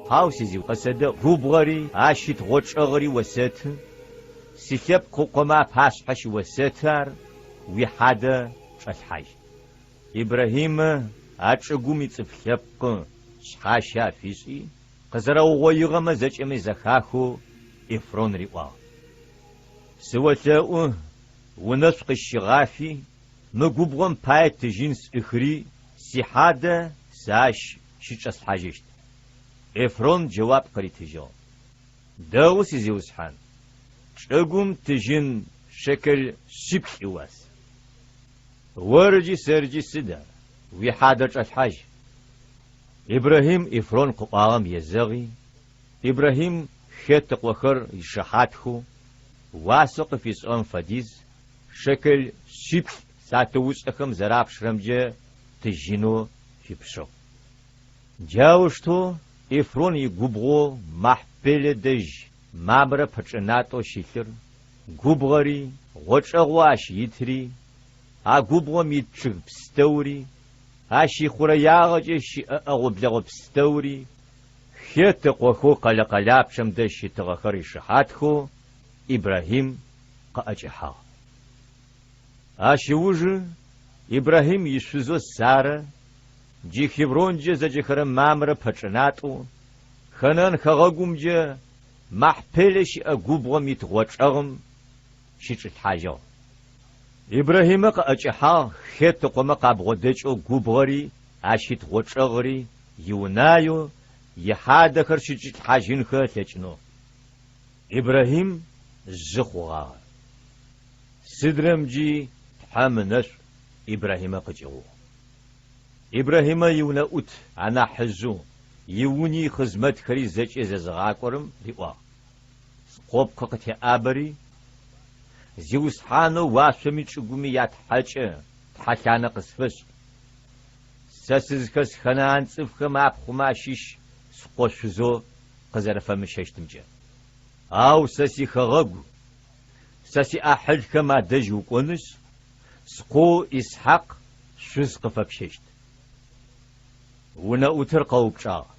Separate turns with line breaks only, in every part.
Хьау, сизиу, къысэдэӏу, губгъори, ащ ит гъочӏэгъыри осэты, силъэпкъ ыкъомэ апашъхьэ щыосэты ар, уихьадэ чӏэлъхьажь. Ибрахьимэ а чӏыгум ицӏыф лъэпкъы шъхьащэ афишӏи, къызэрэугъоигъэмэ зэкӏэми зэхахэу Эфрон риӏуагъ, Сыолъэӏу, унэшӏу къысщыгъафи, мы губгъом пае тыжьын сӏыхыри, сихьадэ сэ ащ щычӏэслъхьажьыщт. Эфрон джэуап къыритыжьыгъ, Дэгъу, сизиусхьан, чӏыгум тыжьын шекел шъиплӏ ыуас. Орджи сэрджи сыд ар, уихьадэ чӏэлъхьажь. Ибрахьим Эфрон къыӏуагъэм езэгъи, Ибрахьим Хет ыкъохэр ишыхьатхэу, уасэу къыфишӏыгъэм фэдиз шекел шъиплӏ сатыушӏэхэм зэрапшырэмкӏэ тыжьынэу фипшыгъ. Джаущтэу Эфрон игубгъоу Махпелэ дэжь Мамрэ пэчӏынатӏэу щылъыр, губгъэри, гъочӏэгъоу ащ итри, а губгъом ит чъыг пстэури, ащ ихъурэягъэкӏэ щыӏэ ӏэгъо-блэгъо пстэури, Хет ыкъохэу къэлэ къэлапчъэм дэжь щытыгъэхэр ишыхьатхэу Ибрахьим къыӏэкӏэхьагъ. Ащ ыужы Ибрахьим ишъузэу Сарэ, джы Хевронкӏэ зэджэхэрэ Мамрэ пэчӏынатӏэу, Ханаан хэгъэгумкӏэ Махпелэ щыӏэ губгъом ит гъочӏэгъым щычӏилъхьажьыгъ. Ибрахьимэ къыӏэкӏэхьагъ Хет ыкъомэ къабгъодэкӏэу губгъэри ащ ит гъочӏэгъри иунаеу ихьадэхэр щычӏилъхьажьынхэ ылъэкӏынэу. Ибрахьим жъы хъугъагъэ. Сыдрэмджи Тхьэм ынэшӏу Ибрахьимэ къыкӏыгъугъ. Ибрахьимэ иунэӏут анахьыжъэу, иуни ихъызмэтхэри зэкӏэ зезыгъакӏорэм риӏуагъ, Скъопкъы къытеӏабэри, Зиусхьанэу уашъоми чӏыгуми я Тхьэкӏэ тхьэлъанэ къысфэшӏ. Сэ сызхэс ханаан цӏыфхэм апхъумэ ащыщ скъо шъузэу къызэрэфэмыщэщтымкӏэ. Ау сэ сихэгъэгу, сэ сиӏахьылхэм адэжь укӏонышъ, скъоу Исхьакъ шъуз къыфэпщэщт. Унэӏутыр къэупчӏагъ,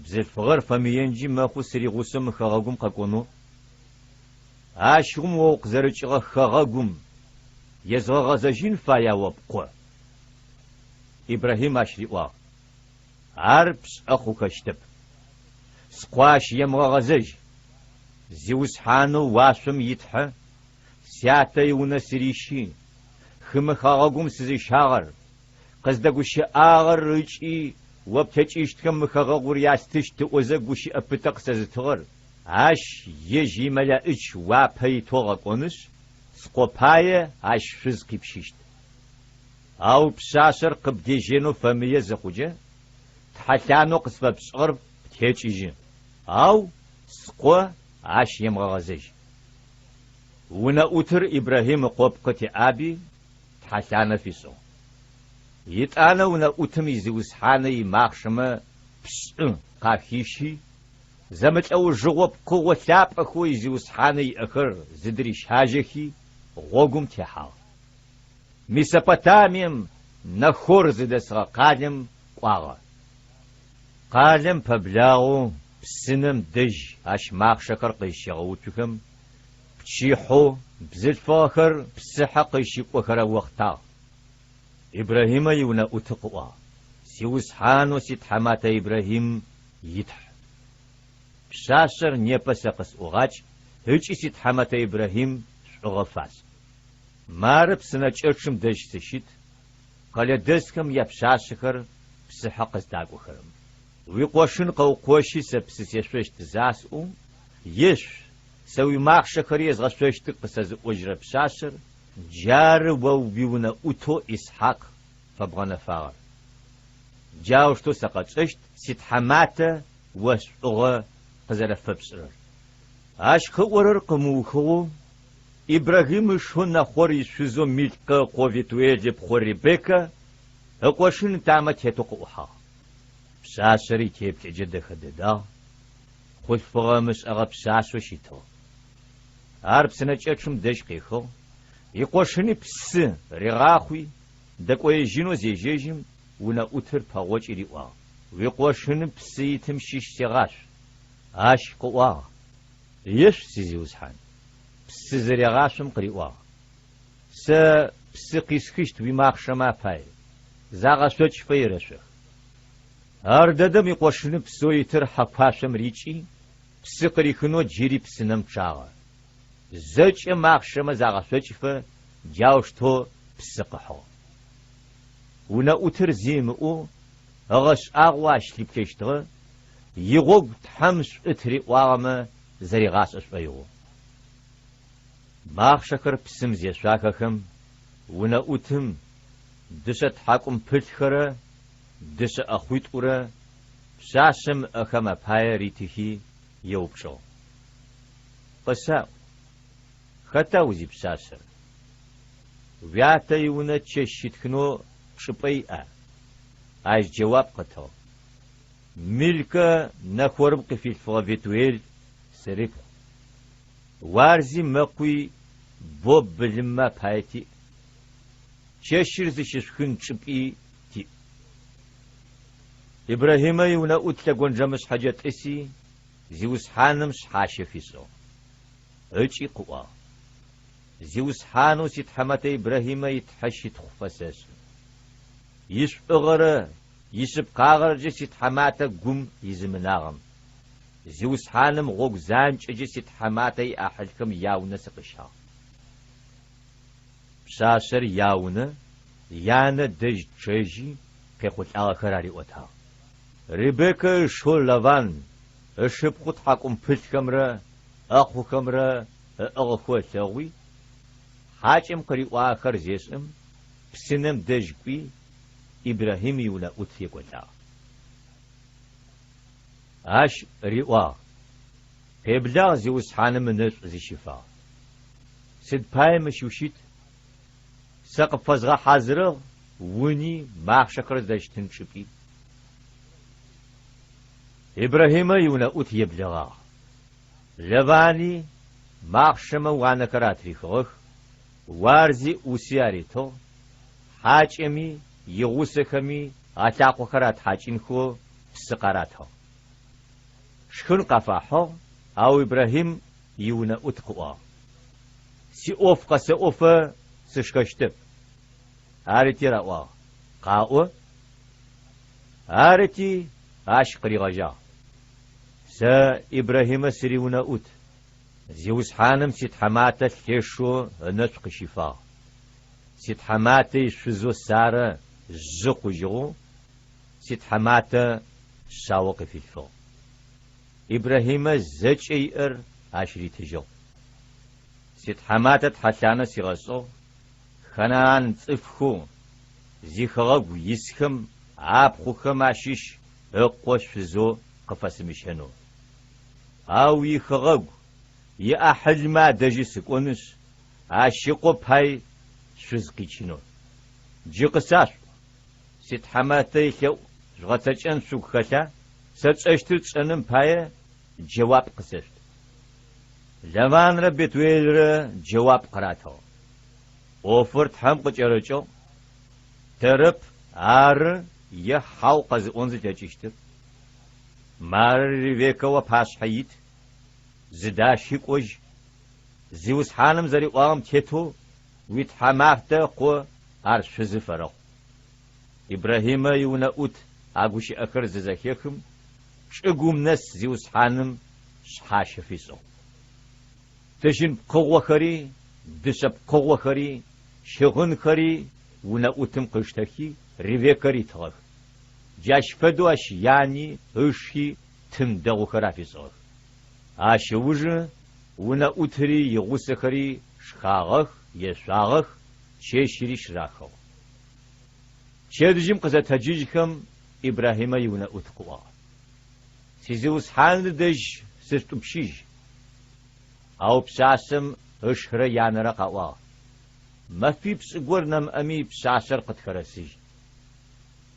Бзылъфыгъэр фэмыенджи мэхъу сыригъусэу мы хэгъэгум къэкӏонэу. Ащыгъум о укъызэрыкӏыгъэ хэгъэгум езгъэгъэзэжьын фая о пкъо? Ибрахьим ащ риӏуагъ, Ар пшӏэ хъухэщтэп. Скъо ащ емыгъэгъэзэжь. Зиусхьанэу уашъом и Тхьэ, сятэ иунэ сырищи, хымэ хэгъэгум сызыщагъэр, къыздэгущыӏагъэр ыкӏи о плъэкӏыщтхэм мы хэгъэгур ястыщт ыӏозэ гущыӏэ пытэ къысэзытыгъэр, ащ ежь имэлэӏич уапэ итэу ыгъэкӏонышъ, скъо пае ащ шъуз къипщыщт. Ау пшъашъэр къыбдежьэнэу фэмые зыхъукӏэ, тхьэлъанэу къысфэпшӏыгъэр птекӏыжьы, ау скъо ащ емыгъэгъэзэжь. Унэӏутыр Ибрахьим ыкъопкъы теӏаби, тхьэлъанэ фишӏыгъ. Етӏанэ унэӏутым изиусхьаны имахъшэмэ пшӏы къахищи, зэмылӏэужыгъо пкъыгъо лъапӏэхэу изиусхьаны иӏэхэр зыдырищажьэхи, гъогум техьагъ. Месопотамием Нахор зыдэсыгъэ къалэм кӏуагъэ. Къалэм пэблагъэу псынэм дэжь ащ махъшэхэр къызщегъэуцухэм, пчыхьэу бзылъфыгъэхэр псыхьэ къызщыкӏохэрэ охътагъ. Ибрахьимэ иунэӏуты къыӏуагъ, Зиусхьанэу ситхьаматэ Ибрахьим и Тхь! Пшъашъэр непэ сэ къысӏугъакӏ ыкӏи ситхьаматэ Ибрахьим шӏугъэ фашӏ. Мары псынэкӏэчъым дэжь сыщыт, къэлэдэсхэм япшъашъэхэр псыхьэ къыздакӏохэрэм. Уикъошын къэукъощи сэ псы сешъощт засӏоу, ешъу, сэ уимахъшэхэри езгъэшъощтых къысэзыӏожьырэ пшъашъэр, джары о уиунэӏутэу Исхьакъ фэбгъэнэфагъэр. Джаущтэу сэ къэтшӏэщт ситхьаматэ о шӏугъэ къызэрэфэпшӏырэр. Ащ къыӏорэр къымыухыгъэу Ибрахьим ышэу Нахъор ишъузэу Милкъэ ыкъо Ветуел ыпхъу Ребеккэ ыкъошын ытамэ тетэу къыӏухьагъ. Пшъашъэр итеплъэкӏэ дэхэ дэдагъ, хъулъфыгъэ ымышӏэгъэ пшъашъэу щытыгъ. Ар псынэкӏэчъым дэжь къехыгъ, икъошыни псы ригъахъуи, дэкӏоежьынэу зежьэжьым, унэӏутыр пэгъокӏи риӏуагъ. Уикъошыны псы итым щыщ сегъашъу. Ащ къыӏуагъ, Ешъу, сизиусхьан. Псы зырегъашъом къыриӏуагъ, Сэ псы къисхыщт уимахъшэмэ апай, загъэшъокӏфэ ерэшъох. Ардэдэм икъошыны псэу итыр хьэкуашъом рикӏи, псы къырихынэу джыри псынэм чъагъэ. Зэкӏэ махъшэмэ загъэшъокӏфэ джаущтэу псы къыхьыгъ. Унэӏутыр зи ымыӏоу, ыгъэшӏагъоу ащ лъыплъэщтыгъэ, игъогу Тхьэм шӏу тыриӏуагъэмэ зэригъашӏэ шӏоигъоу. Махъшэхэр псым зешъуахэхэм, унэӏутым дышъэ тхьакӏумпылъхэрэ дышъэ ӏэхъуитӏурэ пшъашъэм ыӏэхэм апае ритыхи, еупчӏыгъ. Къысаӏу, хэта узипшъашъэр? Уятэ иунэ чэщ щитхынэу чӏыпӏэ иӏа? Ащ джэуап къытыгъ, Милкэ Нахорым къыфилъфыгъэ Ветуел сырыпхъу. Уарзи мэкъуи бо былыммэ апае тиӏ, чэщыр зыщышъухын чӏыпӏи тиӏ. Ибрахьимэ иунэӏут лъэгонджэмышъхьэкӏэ тӏыси, Зиусхьаным шъхьащэ фишӏыгъ. Ыкӏи къыӏуагъ, Зиусхьанэу ситхьэмэтэ Ибрахьимэ и Тхьэ щытхъу фэсэшӏы. Ишӏугъэрэ ишъыпкъагъэрэкӏэ ситхьэматэ гум изымынагъэм, Зиусхьаным гъогу занкӏэкӏэ ситхьэматэ иӏахьылхэм яунэ сыкъыщагъ. Пшъашъэр яунэ, янэ дэжь чъэжьи, къехъулӏагъэхэр ариӏотагъ. Ребеккэ ышэу Лаван ышыпхъу тхьакӏумпылъхэмрэ ӏэхъухэмрэ ыӏыгъхэу ылъэгъуи, хьакӏэм къыриӏуагъэхэр зешӏэм, псынэм дэжь кӏуи, Ибрахьим иунэӏут екӏолӏагъ. Ащ риӏуагъ, Къеблагъ, Зиусхьаным ынэшӏу зыщыфагъ. Сыд пае мыщ ущыт? Сэ къыпфэзгъэхьазырыгъ уни, махъшэхэр зыдэщытын чӏыпӏи. Ибрахьимэ иунэӏут еблэгъагъ. Лавани махъшэмэ уанэхэр атрихыгъэх, уарзи ӏуси аритыгъ, хьакӏэми, игъусэхэми алъакъохэр атхьакӏынхэу псы къаратыгъ. Шхын къафахьыгъ, ау Ибрахьим иунэӏут къыӏуагъ, Сиӏоф къэсэӏофэ сышхэщтэп. Арыти раӏуагъ, Къаӏо. Арыти ащ къыригъэжьагъ, Сэ Ибрахьимэ сыриунэӏут, Зиусхьаным ситхьаматэ лъэшэу ынэшӏу къыщифагъ. Ситхьаматэ ишъузэу Сарэ жъы хъужьыгъэу, ситхьаматэ шъао къыфилъфыгъ. Ибрахьимэ зэкӏэ иӏэр ащ ритыжьыгъ. Ситхьаматэ тхьэлъанэ сигъэшӏыгъ, ханаан цӏыфхэу зихэгъэгу исхэм апхъухэм ащыщ ыкъо шъузэу къыфэсымыщэнэу. Ау ихэгъэгу, иӏахьылмэ адэжьы сыкӏонышъ, ащ ыкъо пай шъуз къичынэу. Джы къысашъуӏу, ситхьаматэ илъэӏу жъугъэцэкӏэн шъугу хэлъа? Сэ тшӏэщтыр тшӏэным пае джэуап къысэшъут. Лаванрэ Бетуелрэ джэуап къыратыгъ. ӏофыр Тхьэм къыкӏэрыкӏыгъ, тэрэп ары е хьау къэзыӏон зылъэкӏыщтыр. Мары Ревеккэ уапашъхьэ ит, зыдащи кӏожь. Зиусхьаным зэриӏуагъэм тетэу уитхьаматэ ыкъо ар шъузы фэрэхъу. Ибрахьимэ иунэӏут а гущыӏэхэр зызэхехым, чӏыгум нэс Зиусхьаным шъхьащэ фишӏыгъ. Тыжьын пкъыгъохэри, дышъэ пкъыгъохэри, щыгъынхэри унэӏутым къыштэхи, Ревеккэ ритыгъэх. Джащ фэдэу ащ яни ыши тын дэгъухэр афишӏыгъэх. Ащ ыужы унэӏутыри игъусэхэри шхагъэх, ешъуагъэх, чэщыри щырахыгъ. Пчэдыжьым къызэтэджыжьхэм Ибрахьимэ иунэӏут къыӏуагъ, Сизиусхьаныр дэжь сышъутӏупщыжь. Ау пшъашъэм ышырэ янэрэ къаӏуагъ, Мэфипшӏ гор нэмыӏэми пшъашъэр къытхэрэсыжь.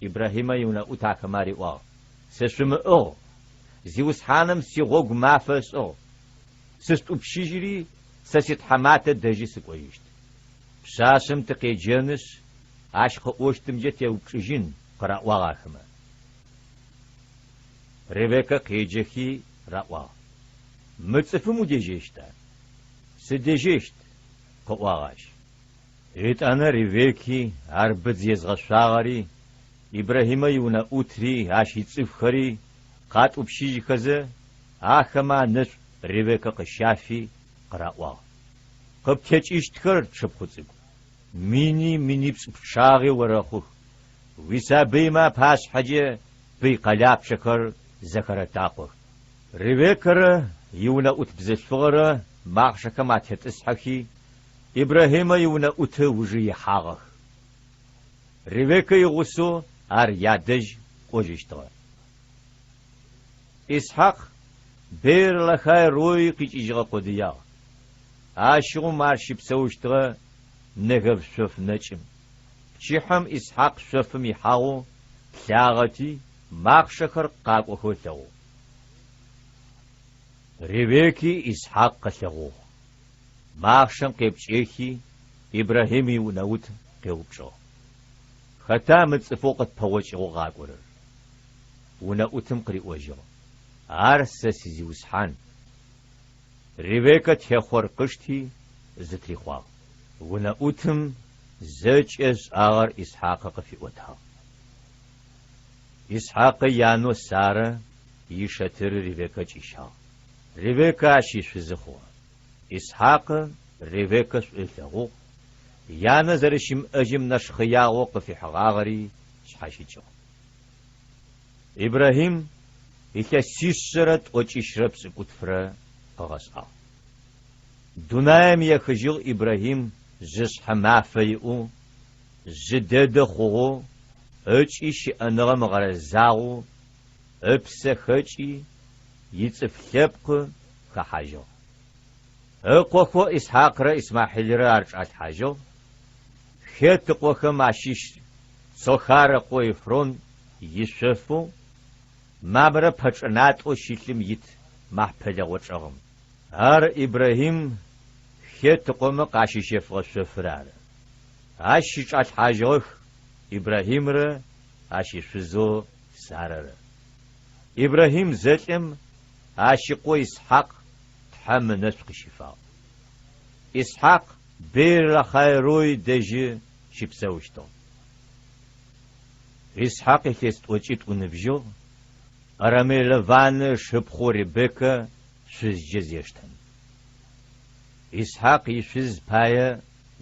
Ибрахьимэ иунэӏут ахэмэ ариӏуагъ, Сышъумыӏыгъ, Зиусхьаным сигъогу мафэ ышӏыгъ, сышъутӏупщыжьыри сэ ситхьаматэ дэжьи сыкӏожьыщт. Пшъашъэм тыкъеджэнышъ, ащ къыӏощтымкӏэ теупчӏыжьын, къыраӏуагъ ахэмэ. Ревеккэ къеджэхи раӏуагъ, Мы цӏыфым удежьэщта? Сыдежьэщт, къыӏуагъ ащ. Етӏанэ Ревекки, ар быдз езгъэшъуагъэри, Ибрахьимэ иунэӏутри, ащ ицӏыфхэри къатӏупщыжьхэзэ, ахэмэ анэшӏу Ревеккэ къыщафи, къыраӏуагъ, Къыптекӏыщтхэр, тшыпхъу цӏыкӏу, мини минипшӏ пчъагъи орэхъух, уисабыймэ апашъхьэкӏэ пый къэлапчъэхэр зэхэрэтакъох. Ревеккэрэ иунэӏут бзылъфыгъэрэ махъшэхэм атетӏысхьэхи, Ибрахьимэ иунэӏуты ыужы ихьагъэх. Ревеккэ игъусэу ар ядэжь кӏожьыщтыгъэ. Исхьакъ Беэр-Лахай-Рои къикӏыжьыгъэ къодыягъ. Ащыгъум ар щыпсэущтыгъэ Негэв шъоф нэкӏым. Пчыхьэм Исхьакъ шъофым ихьагъэу плъагъэти, махъшэхэр къакӏохэу ылъэгъугъ. Ревекки Исхьакъ къылъэгъугъ. Махъшэм къепкӏэхи, Ибрахьим иунэӏут къеупчӏыгъ, Хэта мы цӏыфэу къытпэгъокӏыгъэу къакӏорэр? Унэӏутым къыриӏожьыгъ, Ар сэ сизиусхьан. Ревеккэ техъор къышти, зытрихъуагъ. Унэӏутым зэкӏэ ышӏагъэр Исхьакъы къыфиӏотагъ. Исхьакъы янэу Сарэ ишэтыры Ревеккэ чӏищагъ. Ревеккэ ащ ишъузы хъугъэ. Исхьакъы Ревеккэ шӏу ылъэгъугъ, янэ зэрэщымыӏэжьым нэшхъыягъэу къыфихьыгъагъэри шъхьащыкӏыгъ. Ибрахьим илъэсишъэрэ тӏокӏищрэ пшӏыкӏутфрэ къыгъэшӏагъ. Дунаим ехыжьыгъ Ибрахьим жъышъхьэ мафэ иӏэу, жъы дэдэ хъугъэу ыкӏи щыӏэныгъэм ыгъэрэзагъэу ыпсэ хэкӏи, ицӏыф лъэпкъы хэхьажьыгъ. Ыкъохэу Исхьакърэ Исмахьилрэ ар чӏалъхьажьыгъ, Хет ыкъохэм ащыщ Цохар ыкъо Ефрон ишъофэу Мамрэ пэчӏынатӏэу щылъым ит Махпэлэ гъочӏэгъым. Ар Ибрахьим Хет ыкъомэ къащищэфыгъэ шъофыр ары. Ащ щычӏалъхьажьыгъэх Ибрахьимрэ ащ ишъузэу Сарэрэ. Ибрахьим зэлӏэм, ащ ыкъо Исхьакъ Тхьэм ынэшӏу къыщифагъ. Исхьакъ Беэр-Лахай-Рой дэжьы щыпсэущтыгъ. Исхьакъ илъэс тӏокӏитӏу ыныбжьыгъ, Арамей Лаваны ышыпхъоу Ребеккэ шъузджэ зештэм. Исхьакъ ишъуз пае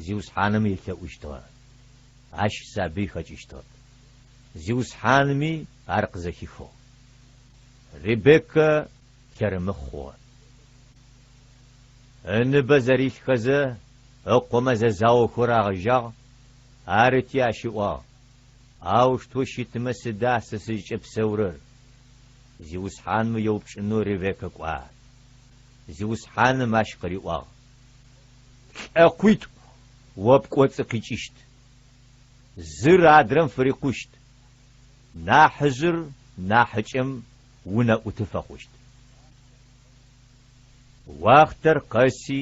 Зиусхьаным елъэӏущтыгъэ, ащ сабый хэкӏыщтыгъэп. Зиусхьанми ар къызэхихыгъ. Ребеккэ лъэрымыхъ хъугъэ. Ыныбэ зэрилъхэзэ, ыкъомэ зэзаохэу рагъэжьагъ, арыти ащ ыӏуагъ, Аущтэу щытмэ сыда сэ сызкӏэпсэурэр? Зиусхьаным еупчӏынэу Ревеккэ кӏуа. Зиусхьаным ащ къыриӏуагъ, Лӏэкъуитӏу о пкӏоцӏы къикӏыщт. Зыр адрэм фырикъущт, нахьыжъыр нахьыкӏэм унэӏуты фэхъущт. Уахътэр къэси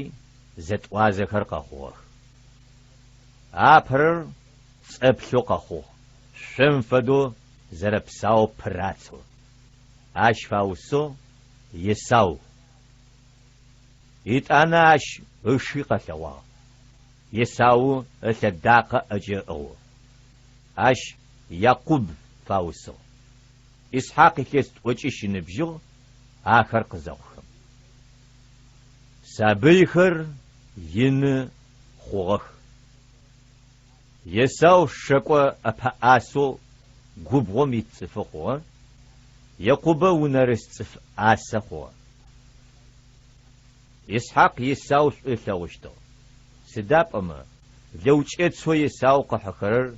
зэтӏуазэхэр къэхъугъэх. Апэрэр цӏэплъэу къэхъугъ, шъом фэдэу зэрэпсаоу пырацэу. Ащ фаусыгъ Есау. Етӏанэ ащ ыши къэлъэгъуагъ. Есау ылъэдакъэ ӏэкӏэ ыӏыгъэу. Ащ Якъуб фаусыгъ. Исхьакъ илъэс тӏокӏищ ыныбжьыгъ ахэр къызэхъухэм. Сабыйхэр ины хъугъэх. Есау шэкӏо ӏэпэӏасэу губгъом ит цӏыфы хъугъэ, Якъубэ унэрыс цӏыф ӏасэ хъугъэ. Исхьакъ Есау шӏу ылъэгъущтыгъ, сыда пӏомэ лэукӏэцэу Есау къыхьыхэрэр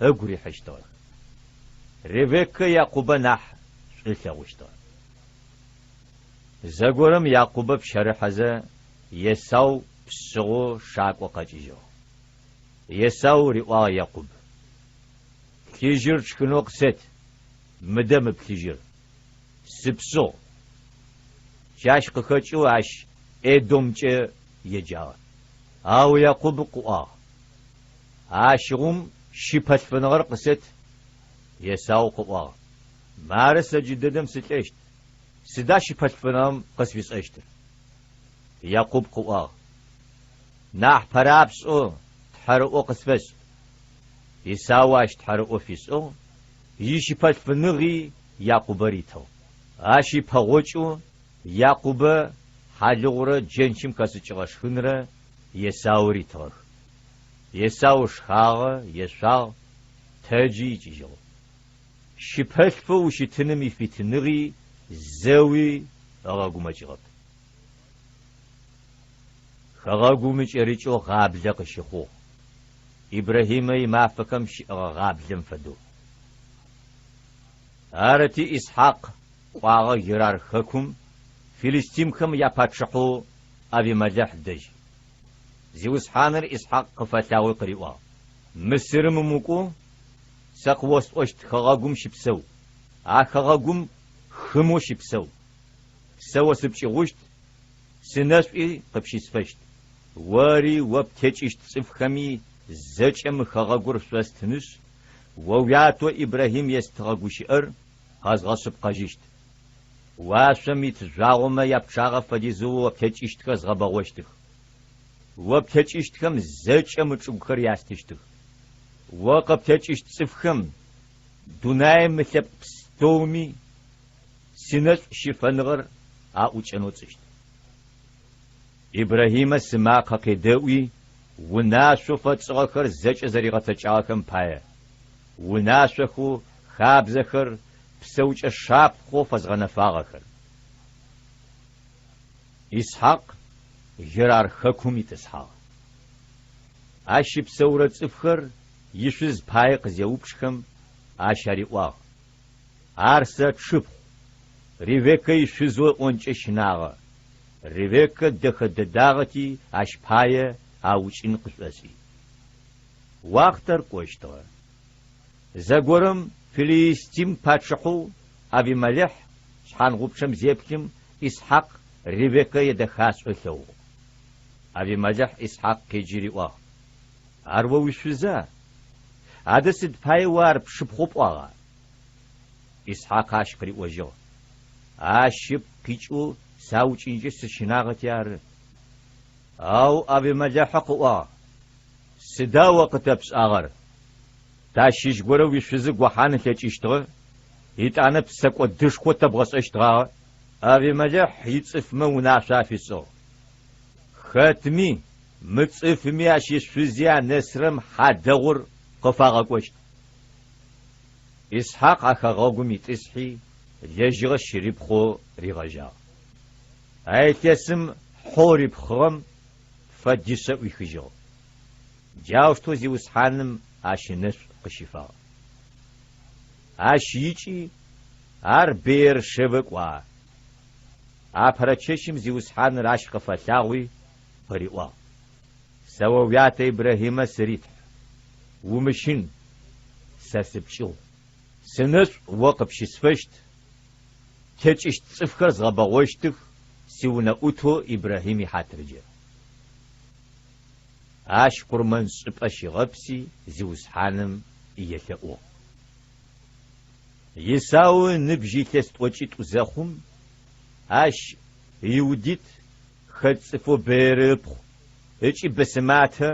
ыгу рихьыщтыгъэх. Ревеккэ Якъубэ нахь шӏу ылъэгъущтыгъ. Зэгорэм Якъубэ пщэрыхьэзэ Есау пшъыгъэу шакӏо къэкӏыжьыгъ. Есау риӏуагъ Якъуб, Плъыжьыр тшхынэу къысэт, мыдэ мы плъыжьыр. Сыпшъыгъ. Джащ къыхэкӏэу ащ Эдомкӏэ еджагъэх. Ау Якъуб къыӏуагъ, Ащыгъум щыпэлъфыныгъэр къысэт. Есау къыӏуагъ, Мары сэ джыдэдэм сылӏэщт. Сыда щыпэлъфыныгъэм къысфишӏэщтыр? Якъуб къыӏуагъ, Нахь пэрапшӏэу тхьэрыӏо къысфэшӏ. Исау ащ тхьэрыӏо фишӏыгъ, ищыпэлъфыныгъи Якъубэ ритыгъ. Ащ ипэгъокӏэу Якъубэ хьалыгъурэ джэнчым хэшӏыкӏыгъэ шхынрэ Есау ритыгъэх. Есау шхагъэ, ешъуагъ, тэджи икӏыжьыгъ. Щыпэлъфэу ущытыным ифитыныгъи зэуи ыгъэгумэкӏыгъэп. Хэгъэгум икӏэрыкӏэу гъаблэ къыщыхъугъ, Ибрахьимэ имафэхэм щыӏэгъэ гъаблэм фэдэу. Арыти, Исхьакъ кӏуагъэ Герар хэкум филистимхэм япачъыхьэу Авимэлэхь дэжь. Зиусхьаныр Исхьакъ къыфэлъагъуи къыриӏуагъ, Мысырым умыкӏоу, Сэ къыосӏощт хэгъэгум щыпсэу, а хэгъэгум хымэу щыпсэу. Сэ о сыпкӏыгъущт, сынэшӏуи къыпщысфэщт. Ори о птекӏыщт цӏыфхэми зэкӏэ мы хэгъэгур шъостынышъ, о уятэу Ибрахьим естыгъэ гущыӏэр къэзгъэшъыпкъэжьыщт. Уашъом ит жъуагъомэ япчъагъэ фэдизэу о птекӏыщтхэр згъэбэгъощтых. О птекӏыщтхэм зэкӏэ мы чӏыгухэр ястыщтых. О къыптекӏыщт цӏыфхэм, дунаим ылъэпкъ пстэуми синэшӏу щыфэныгъэр аӏукӏэнэу тшӏыщт. Ибрахьимэ сымакъэ къедэӏуи, унашъоу фэтшӏыгъэхэр зэкӏэ зэригъэцэкӏагъэхэм пае, унашъохэу, хабзэхэр, псэукӏэ шапхъэу фэзгъэнэфагъэхэр. Исхьакъ Герар хэкум итӏысхьагъ. Ащ щыпсэурэ цӏыфхэр ишъуз пае къызеупчӏхэм, ащ ариӏуагъ, Ар сэ тшыпхъу, Ревеккэ ишъузэу ыӏонкӏэ щынагъэ. Ревеккэ дэхэ дэдагъэти, ащ пае аукӏын къышӏошӏи. Уахътэр кӏощтыгъэ. Зэгорэм филиистим пачъыхьэу Авимэлэхь шъхьангъупчъэм зеплъым, Исхьакъ Ревеккэ едэхашӏэу ылъэгъугъ. Авимэлэхь Исхьакъ къеджи риӏуагъ, Ар о уишъуза? Адэ сыд пае о ар пшыпхъоу пӏуагъа? Исхьакъ ащ къыриӏожьыгъ, Ащ ыпкъ къикӏэу саукӏынкӏэ сыщынагъэти ары. Ау Авимэлэхьы къыӏуагъ, Сыда о къытэпшӏагъэр? Тащыщ горэ уишъузы гохьан ылъэкӏыщтыгъэ, етӏанэ псэкӏодышхо тэбгъэшӏэщтгъагъэ. Авимэлэхь ицӏыфмэ унашъо афишӏыгъ, Хэтми, мы цӏыфми ащ ишъузи анэсрэм хьадэгъур къыфагъэкӏощт. Исхьакъ а хэгъэгум итӏысхьи, лэжьыгъэ щырипхъэу ригъэжьагъ. А илъэсым хьоу рипхъыгъэм фэдишъэ ӏуихыжьыгъ. Джаущтэу Зиусхьаным ащ ынэшӏу къыщифагъ. Ащ икӏи, ар Беер-Шевэ кӏуагъэ. Апэрэ чэщым Зиусхьаныр ащ къыфэлъагъуи, къыриӏуагъ, Сэ о уятэ Ибрахьимэ сыри Тхь, умыщын, сэ сыпкӏыгъу. Сынэшӏу о къыпщысфэщт, птекӏыщт цӏыфхэр згъэбэгъощтых сиунэӏутэу Ибрахьим ихьатыркӏэ. Ащ къурмэншӏыпӏэ щигъэпси Зиусхьаным елъэӏугъ. Исау ыныбжь илъэс тӏокӏитӏу зэхъум, ащ Иудит, хет цӏыфэу Бееры ыпхъу, ыкӏи Бэсэматэ,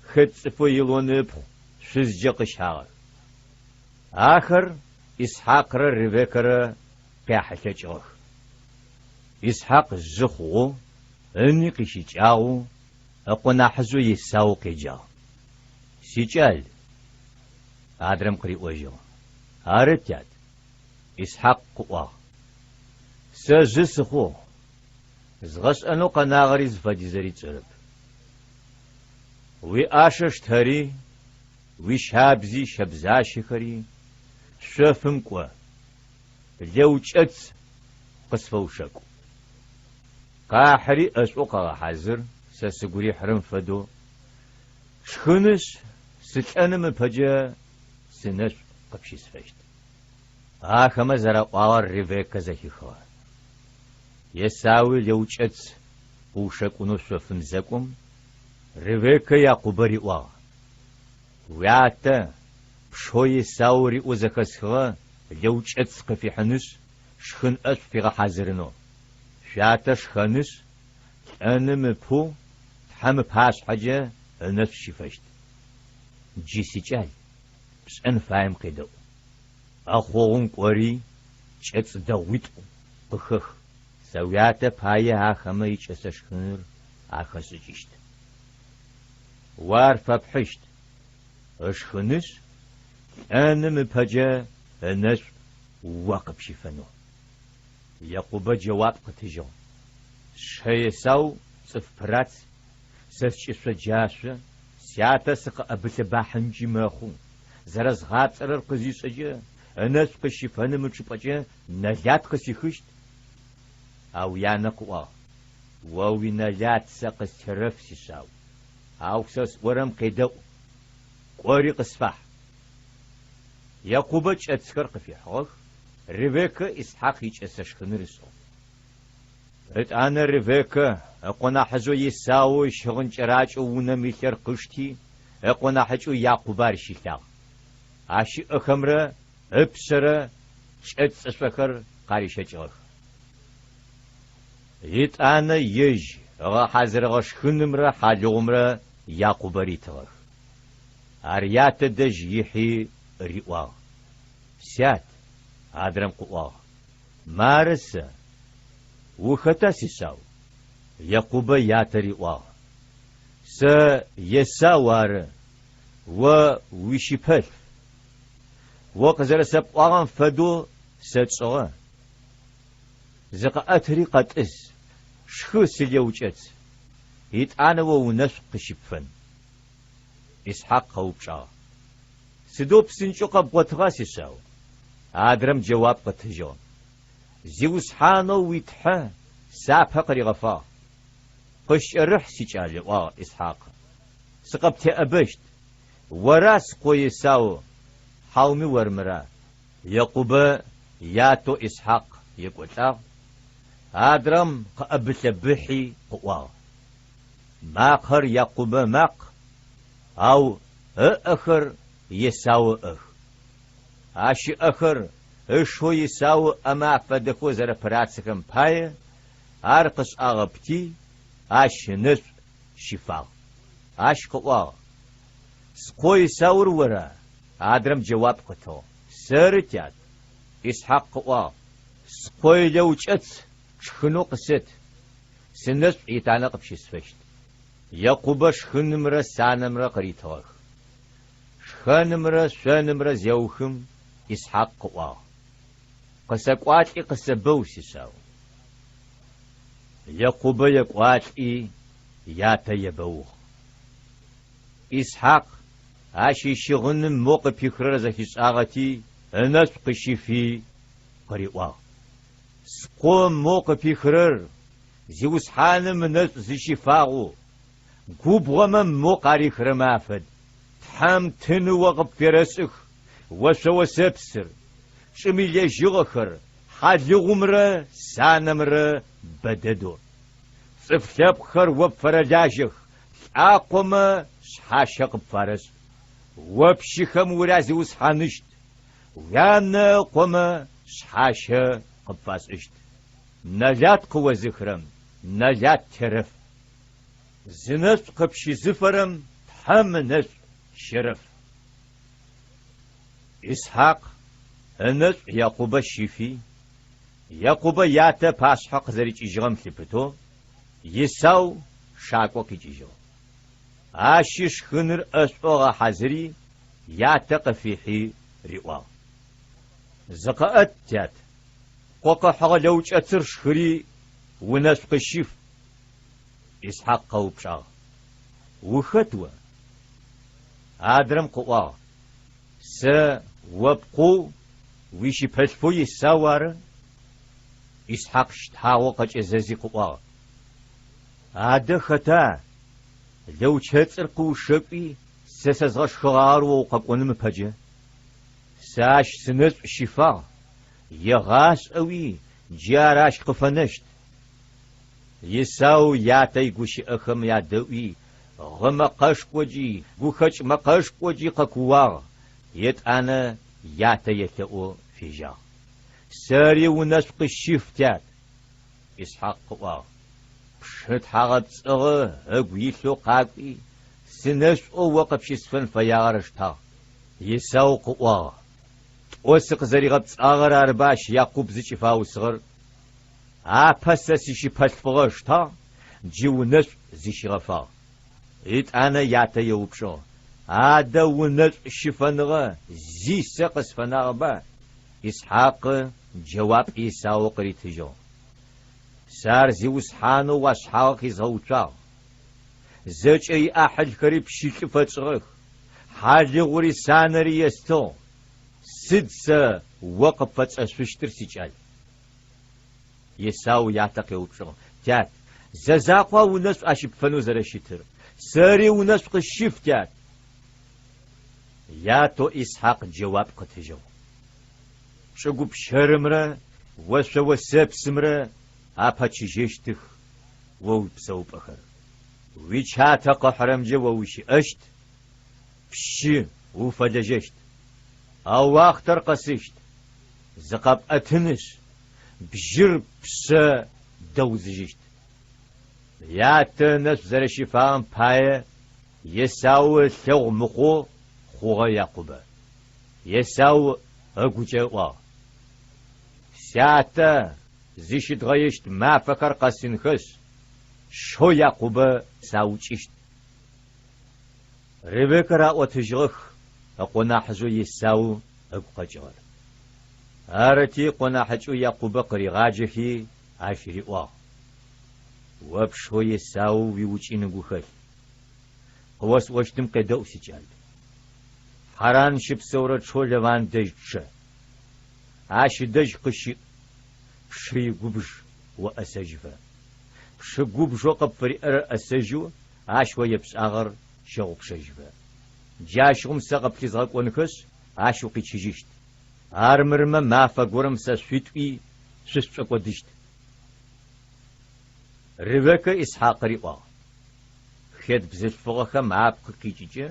хет цӏыфэу Елоны ыпхъу, шъузкӏэ къыщагъэх. Ахэр Исхьакърэ Ревеккэрэ къяхьылъэкӏыгъэх. Исхьакъ жъы хъугъэу, ыни къищыкӏагъэу, ыкъо нахьыжъэу Есау къеджагъ. Сикӏал, адрэм къыриӏожьыгъ, ары, тят, Исхьакъ къыӏуагъ, сэ жъы сыхъугъ, згъэшӏэнэу къэнагъэри зыфэдизэри тшӏэрэп. Уиӏашэ штэри, уищабзи щэбзащэхэри шъофым кӏо, лэукӏэц къысфэушэкӏу. Къахьыри ӏэшӏоу къэгъэхьазыр, сэ сыгу рихьырэм фэдэу, тшхынышъ, сылӏэным ыпэкӏэ сынэшӏу къыпщысфэщт. Ахэмэ зэраӏуагъэр Ревеккэ зэхихыгъэ. Есауи лэукӏэц къыушэкӏунэу шъофым зэкӏом, Ревеккэ Якъубэ риӏуагъ, Уятэ, пшэу Есау риӏоу зэхэсхыгъэ лэукӏэц къыфихьынышъ, шхын ӏэшӏу фигъэхьазырынэу. Шъуятэ шхэнышъ, лӏэным ыпэу Тхьэм ыпашъхьэкӏэ ынэшӏу щыфэщт. Джы, сикӏал, пшӏэн фаем къедэӏу. ӏэхъогъум кӏори, кӏэц дэгъуитӏу къыхэх. Сэ уятэ пае ахэмэ икӏэсэ шхыныр ахэсшӏыкӏыщт. О ар фэпхьыщт, ышхынышъ, лӏэным ыпэкӏэ ынэшӏу о къыпщифэнэу. Якъубэ джэуап къытыжьыгъ, Сшы Есау цӏыф пырац, сэ скӏышъо джашъо, сятэ сыкъыӏэбылъэбахьынкӏи мэхъу, зэрэзгъапцӏэрэр къызишӏэкӏэ, ынэшӏу къысщыфэным ычӏыпӏэкӏэ нэлат къысихыщт. Ау янэ къыӏуагъ, О уинэлат сэ къыстерэф, сишъау, ау сэ сӏорэм къедэӏу, кӏори къысфахь. Якъубэ кӏэцхэр къыфихьыгъэх, Ревеккэ Исхьакъ икӏэсэ шхыныр ышӏыгъ. Ытӏанэ Ревеккэ ыкъо нахьыжъэу Есау ищыгъын кӏэракӏэу унэм илъэр къышти, ыкъо нахьыкӏэу Якъубэ ар щилъагъ. Ащ ыӏэхэмрэ ыпшъэрэ кӏэцӏышъохэр къарищэкӏыгъэх. Етӏанэ ежь ыгъэхьазырыгъэ шхынымрэ хьалыгъумрэ Якъубэ ритыгъэх. Ар ятэ дэжь ихьи риӏуагъ, Сят, адрэм къыӏуагъ, мары сэ. Ухэта, сишъау? Якъубэ ятэ риӏуагъ, Сэ Есау ары, о уищыпэлъф. О къызэрэсэпӏуагъэм фэдэу сэ тшӏыгъэ. Зыкъэӏэтыри къэтӏыс, шхы силэукӏэц, итӏанэ о унэшӏу къыщыпфэн. Исхьакъ къэупчӏагъ, Сыдэу псынкӏэу къэбгъотыгъа, сишъау? Адрэм джэуап къытыжьыгъ, Зиусхьанэу уи Тхьэ сапэ къыригъэфагъ. Къыскӏэрыхь, сикӏал, ыӏуагъ Исхьакъ, сыкъыптеӏэбэщт. Ора скъо Есау, хьауми ормыра? Якъубэ ятэу Исхьакъ екӏолӏагъ, адрэм къыӏэбылъэбыхьи къыӏуагъ, Макъэр Якъубэ ымакъ, ау ыӏэхэр Есау ыӏэх. Ащ ыӏэхэр ышэу Есау ыӏэмэ афэдэхэу зэрэпырацэхэм пае ар къышӏагъэпти, ащ ынэшӏу щифагъ. Ащ къыӏуагъ, Скъо Есаур ора? Адрэм джэуап къытыгъ, Сэры, тят. Исхьакъ къыӏуагъ, Скъо илэукӏэц пшхынэу къысэт, сынэшӏу етӏанэ къыпщысфэщт. Якъубэ шхынымрэ санэмрэ къыритыгъэх. Шхэнымрэ шъонымрэ зеухым, Исхьакъ къыӏуагъ, Къысэкӏуалӏи къысэбэу, сишъау. Якъубэ екӏуалӏи, ятэ ебэугъ. Исхьакъ ащ ищыгъыным мэу къыпихырэр зэхишӏагъэти, ынэшӏу къыщифи, къыриӏуагъ, Скъо мэу къыпихырэр Зиусхьаным ынэшӏу зыщифагъэу, губгъомэ мэу къарихырэмэ афэд. Тхьэм тыны о къыпферэшӏых ошъо осэпсыр, чӏым илэжьыгъэхэр, хьалыгъумрэ санэмрэ бэдэдэу. Цӏыф лъэпкъхэр о пфэрэлажьэх, лӏакъомэ шъхьащэ къыпфарэшӏ. О пщыхэм урязиусхьаныщт, уянэ ыкъомэ шъхьащэ къыпфашӏыщт. Нэлат къыозыхырэм нэлат терэф. Зынэшӏу къыпщызыфэрэм Тхьэм ынэшӏу щерэф. Исхьакъ ынэшӏу Якъубэ щифи, Якъубэ ятэ ыпашъхьэ къызэрикӏыжьыгъэм лъыпытэу, Исау шакӏо къикӏыжьыгъ. Ащи шхыныр ӏэшӏоу ыгъэхьазыри, ятэ къыфихьи риӏуагъ, Зыкъэӏэт, тят, пкъо къыхьыгъэ лэукӏэцыр шхыри, унэшӏу къысщиф. Исхьакъ къэупчӏагъ, Ухэт о? Адрэм къыӏуагъ, Сэ о пкъоу уищыпэлъфэу Исау ары. Исхьакъ щтагъэу къэкӏэзэзи къыӏуагъ, Адэ хэта лэучэцӏыр къыушэкӏуи сэ сэзгъэшхыгъагъэр о укъэкӏоным ыпэкӏэ? Сэ ащ сынэшӏу щифагъ, егъашӏэуи джы ар ащ къыфэнэщт. Исау ятэ игущыӏэхэм ядэӏуи, гъы мэкъэшхокӏи, гухэкӏ мэкъэшхокӏи къэкууагъ, етӏанэ ятэ елъэӏоу фежьагъ. Сэри унэшӏу къысщыф, тят! Исхьакъ къыӏуагъ, Пшы тхьагъэпцӏыгъэ ыгу илъэу къакӏуи, сынэшӏоу о къыпщысфэн фэягъэр ыштагъ. Исау къыӏуагъ, Тӏо сыкъызэригъэпцӏагъэр арыба ащ Якъуб зыкӏыфаусыгъэр? Апэ сэ сищыпэлъфыгъэ ыштагъ, джы унэшӏу зыщигъэфагъ. Етӏанэ ятэ еупчӏыгъ, Адэ унэшӏу щыфэныгъэ зи сэ къысфэнагъэба? Исхьакъы джэуап Исау къыритыжьыгъ, Сэ ар зиусхьанэу уашъхьагъы къизгъэуцуагъ. Зэкӏэ иӏахьылхэри пщылӏы фэтшӏыгъэх, хьалыгъури санэри естыгъ. Сыд сэ о къыпфэсшӏэшъущтыр, сикӏал? Исау ятэ къеупчӏыгъ, Тят, зэ закъуа унэшӏу ащыпфэнэу зэрэщытыр? Сэри унэшӏу къысщыф, тят! Ятэу Исхьакъ джэуап къытыжьыгъ, Чӏыгу пщэрымрэ ошъо осэпсымрэ апэчыжьэщтых о уипсэупӏэхэр. Уичатэ къыхьырэмкӏэ о ущыӏэщт, пшы уфэлэжьэщт. А уахътэр къэсыщт, зыкъэпӏэтынышъ, бжьыр пшъэ дэузыжьыщт. Ятэ ынэшӏу зэрэщыфагъэм пае Есау ылъэгъу мыхъоу хъугъэ Якъубэ. Есау ыгукӏэ ыӏуагъ, Сятэ зыщыдгъэещт мафэхэр къэсынхэшъ, сшэу Якъубэ саукӏыщт. Ревекэ раӏотыжьыгъэх ыкъо нахьыжъэу Есау ыгу къэкӏыгъэр. Арыти, ыкъо нахьыкӏэу Якъубэ къыригъаджэхи ащ риӏуагъ, О пшэу Есау уиукӏын ыгу хэлъ. Къыосӏощтым къедэӏу, сикӏал. Хьаран щыпсэурэ тшэу Лаван дэжь чъэ. Ащ ыдэжь къыщыӏ, пшы игубж о ӏэсэжьыфэ. Пшы губжэу къыпфыриӏэр ӏэсэжьэу ащ о епшӏагъэр щэгъупшэжьыфэ. Джащыгъум сэ къыплъызгъэкӏонхэшъ, ащ укъичыжьыщт. Армырмэ, мафэ горэм сэ шъуитӏуи шъусшӏокӏодыщт. Ревеккэ Исхьакъ риӏуагъ, Хет бзылъфыгъэхэм апкъ къикӏыкӏэ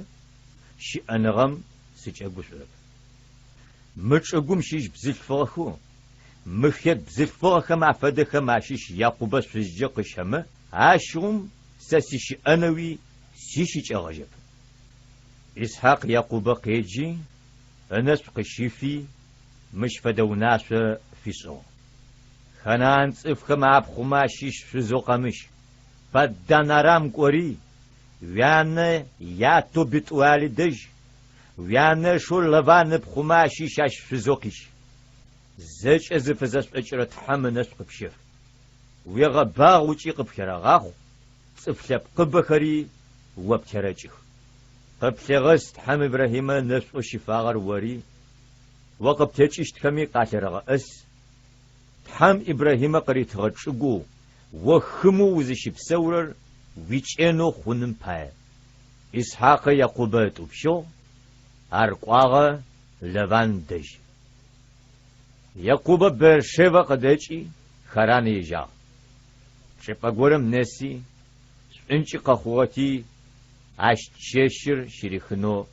щыӏэныгъэм сыкӏэгушӏурэп. Мы чӏыгум щыщ бзылъфыгъэхэу мы хет бзылъфыгъэхэм афэдэхэм ащыщ Якъубэ шъузкӏэ къыщэмэ, ащыгъум сэ сыщыӏэнэуи сищыкӏэгъэжьэп. Исхьакъ Якъубэ къеджи, ынэшӏу къыщифи, мыщ фэдэ унашъо фишӏыгъ, Ханаан цӏыфхэм апхъумэ ащыщ шъузэу къэмыщ. Паддан-Арам кӏори, уянэ ятэу Бэтӏуали дэжь, уянэшэу Лаван ыпхъумэ ащыщ ащ шъузэу къищ. Зэкӏэ зыфызэшӏокӏырэ Тхьэм ынэшӏу къыпщеф. Уегъэбагъу ыкӏи къыпхерэгъахъу, цӏыф лъэпкъыбэхэри о птерэкӏых. Къыплъегъэс Тхьэм Ибрахьимэ ынэшӏоу щифагъэр ори, о къыптекӏыщтхэми къалъерэгъэӏэс. Тхьэм Ибрахьимэ къыритыгъэ чӏыгоу о хымэу узыщыпсэурэр уикӏэнэу хъуным пае. Исхьакъы Якъубэ ытӏупщыгъ, ар кӏуагъэ Лаван дэжь. Якъубэ Беэр-Шевэ къыдэкӏи, Харан ежьагъ. Чӏыпӏэ горэм нэси, шӏункӏы къэхъугъэти, ащ чэщыр щырихынэу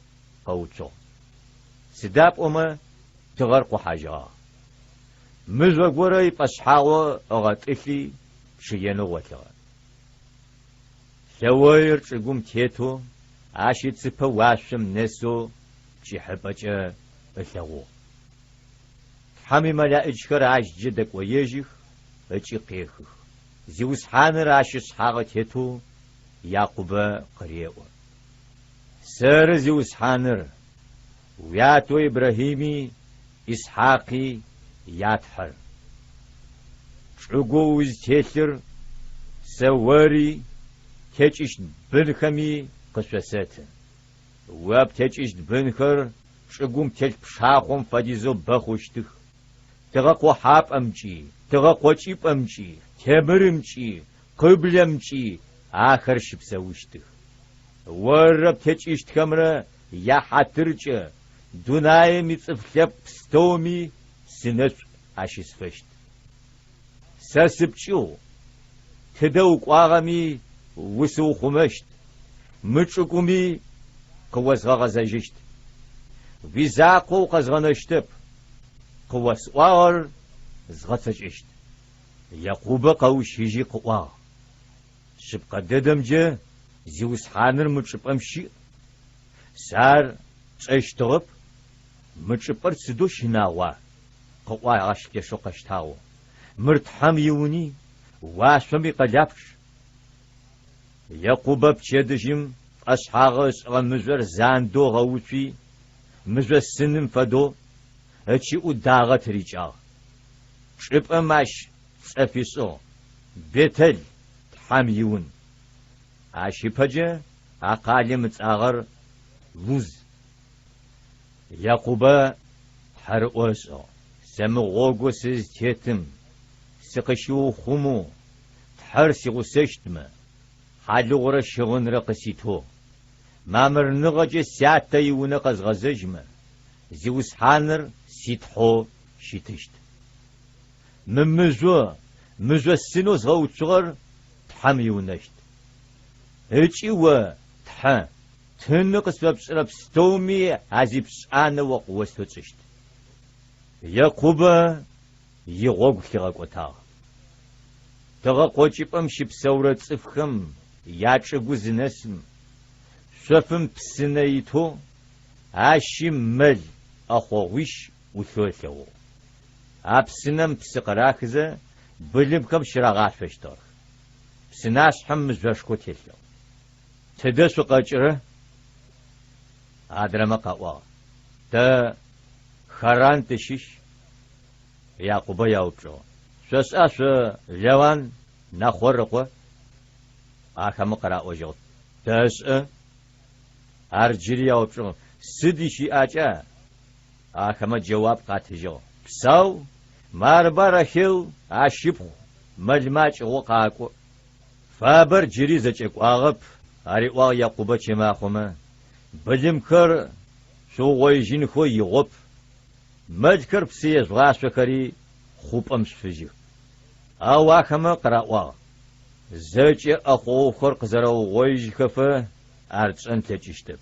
къэуцугъ. Сыда пӏомэ тыгъэр къохьажьыгъагъ. Мыжъо горэ ипӏэшъхьагъо ыгъэтӏылъи, чъыенэу гъолъыгъэ. Лъэоир чӏыгум тетэу, ащ ыцыпэ уашъом нэсэу пкӏыхьыпӏэкӏэ ылъэгъугъ. Тхьэм имэлаӏичхэр ащджэ дэкӏоежьых ыкӏи къехых. Зиусхьаныр ащ ышъхьагъы тетэу Якъубэ къыреӏо, Сэры Зиусхьаныр, уятэу Ибрахьими Исхьакъи я Тхьэр. Чӏыгоу узтелъыр сэ ори птекӏыщт бынхэми къышъосэты. О птекӏыщт бынхэр чӏыгум телъ пшахъом фэдизэу бэ хъущтых. Тыгъэ къохьапӏэмкӏи, тыгъэ къокӏыпӏэмкӏи, темырымкӏи, къыблэмкӏи ахэр щыпсэущтых. Оррэ птекӏыщтхэмрэ яхьатыркӏэ дунаим ицӏыф лъэпкъ пстэуми сынэшӏу ащысфэщт. Сэ сыпкӏыгъу, тыдэ укӏуагъэми усыухъумэщт, мы чӏыгуми къыозгъэгъэзэжьыщт. Уизакъоу укъэзгъэнэщтэп, къыосӏуагъэр згъэцэкӏэщт. Якъубэ къэущыжьи къыӏуагъ, Шъыпкъэ дэдэмкӏэ Зиусхьаныр мы чӏыпӏэм щыӏ. Сэ ар тшӏэщтыгъэп. Мы чӏыпӏэр сыдэу щынагъуа! къыӏуагъ ащ лъэшэу къэщтагъэу. Мыр Тхьэм иуни, уашъом икъэлапчъ. Якъубэ пчэдыжьым пӏэшъхьагъы ышӏыгъэ мыжъор зандэу ыгъэуцуи, мыжъосыным фэдэу, ыкӏыӏу дагъэ тырикӏагъ. Чӏыпӏэм ащ цӏэ фишӏыгъ, Бэтэл, Тхьэм иун. Ащ ыпэкӏэ а къалэм ыцӏагъэр Луз. Якъубэ тхьэрыӏо ышӏыгъ, Сэ мы гъогоу сызтетым сыкъыщиухъумэу Тхьэр сигъусэщтмэ, хьалыгъурэ щыгъынрэ къыситэу, мамырныгъэкӏэ сятэ иунэ къэзгъэзэжьмэ, Зиусхьаныр си Тхьэу щытыщт. Мы мыжъо, мыжъосынэу згъэуцугъэр Тхьэм иунэщт. Ыкӏи о, Тхьэ, тыны къысфэпшӏырэ пстэуми азипшӏанэ о къыостэу тшӏыщт. Якъубэ игъогу лъигъэкӏотагъ. Тыгъэ къокӏыпӏэм щыпсэурэ цӏыфхэм ячӏыгу зынэсым, шъофым псынэ итэу, ащи мэл ӏэхъогъуищ ӏулъэу ылъэгъугъ. А псынэм псы къырахызэ, былымхэм щырагъашъощтыгъэх. Псынашъхьэм мыжъошхо телъыгъ. Тыдэ шъукъэкӏырэ? Адрэмэ къаӏуагъ, Тэ Харан тыщыщ. Якъубэ яупчӏыгъ, Шъошӏа шъо Лаван Нахъор ыкъо? Ахэмэ къыраӏожьыгъ, Тэшӏэ. Ар джыри яупчӏыгъ, Сыд ищыӏакӏа? Ахэмэ джэуап къатыжьыгъ, Псау, марба Рахел ащ ыпхъу мэлмэ акӏыгъоу къакӏо. Фабэр джыри зэкӏэкӏуагъэп, ариӏуагъ Якъубэ чэмахъомэ, былымхэр шъуугъоижьынхэу игъоп, мэлхэр псы ежъугъашъохэри хъупӏэм шъуфыжьых. Ау ахэмэ къыраӏуагъ, Зэкӏэ ӏэхъогъухэр къызэрэугъоижьхэфэ ар тшӏэн тлъэкӏыщтэп.